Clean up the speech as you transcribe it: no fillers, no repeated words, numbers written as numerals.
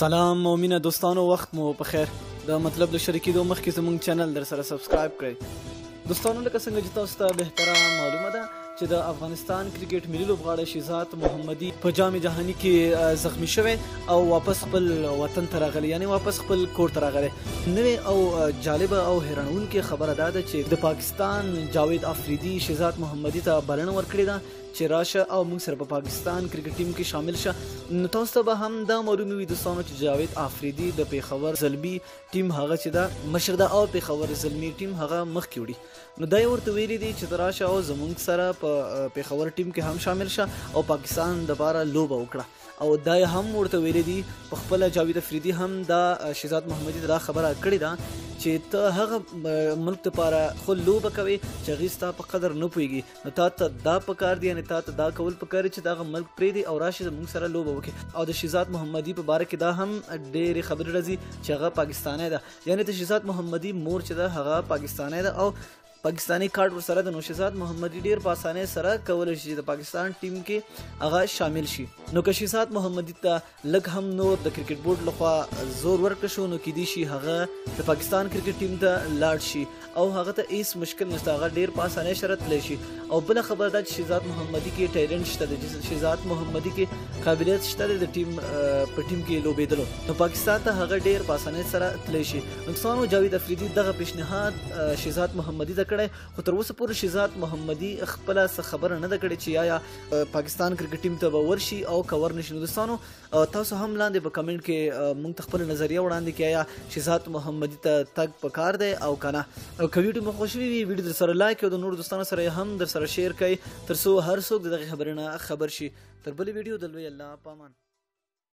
سلام او مینه دوستانو، وخت مو په خیر. د مطلب د شریکېدو مخکې زموږ چینل در سره subscribe کړئ. دوستانو، لکه څنګه چې تاسو ته بهتره معلومه ده چې د افغانستان کرکټ ملي لوبغاړی شیزاد محمدي په جام جهاني کې زخمی شوی او واپس خپل وطن ته راغلی، یعنی واپس خپل کور ته راغلی. نوې او جالبه او حیرانونکې خبره دا ده چې د پاکستان جاوید افریدي شیزاد محمدي ته بلنه ورکړې ده چې راشه او موږ سره په پاکستان کرکټ ټیم کې شامل شه. نو تاسو ته به هم دا معلومه وي دوستانو چې جاوید افریدي د پېښور زلمي ټیم هغه چې دا مشر ده او پېښور زلمي ټیم هغه مخکې وړي. نو دا یې ورته ویلي دي چې ته راشه او زموږ سره په پېښور ټیم کې هم شامل شه او پاکستان دپاره لوبه وکړه. او دا یې هم ورته ویلي دي، په خپله جاوید افریدي هم دا شهزاد محمدي ته دا خبره کړې ده چې ته هغه ملک دپاره خو لوبه کوې چې هغوی ستا په قدر نه پوهېږي، نو تا ته دا پکار دي، یعنې تا ته دا کول پکار دي چې دغه ملک پرېږدي او راشي زموږ سره لوبه وکړي. او د شهزاد محمدي په باره کې دا هم ډېرې خبرې راځي چې هغه پاکستانی ده، یعنې د شهزاد محمدي مور چې ده هغه پاکستانی ده او پاکستاني کارت ورسره د. نو شهزاد محمدي ډیر په اسانۍ سره کولی شي چې د پاکستان ټیم کې هغه شامل شي. نو که شهزاد محمدي ته لږ هم نور د کرکټ بورډ لخوا زور ورکړ شو، نو کیدی شي هغه د پاکستان کرکټ ټیم ته لاړ شي او هغه ته هیڅ مشکل نشته، هغه ډیر په اسانۍ سره تللی شي. او بله خبره دا چې شهزاد محمدي کې ټیلنټ شته، د شهزاد محمدي کې قابلیت شته د ټیم په ټیم کې لوبېدلو، نو پاکستان ته هغه ډیر په اسانۍ سره تللی شي. دوستانو، جاوید افریدي دغه پیشنهاد شهزاد محمدي ته کړی، خو تر اوسه پورې شهزاد محمدي خپله څه خبره نه ده کړې چې آیا پاکستان کرکټ ټیم ته به ورشي او که ورنشي. نو دوستانو، تاسو هم لاندې په کمنټ کې موږ ته خپله نظریه وړاندې کړئ، آیا شهزاد محمدي ته تګ پکار دی او که نه. او که ویډیو مو خوښ وي، ویډیو در سره like او د نورو دوستانو سره هم در سره share کړئ، تر څو هر څوک د دغې خبرې نه خبر شي. تر بلې ویډیو د لوی الله پامان.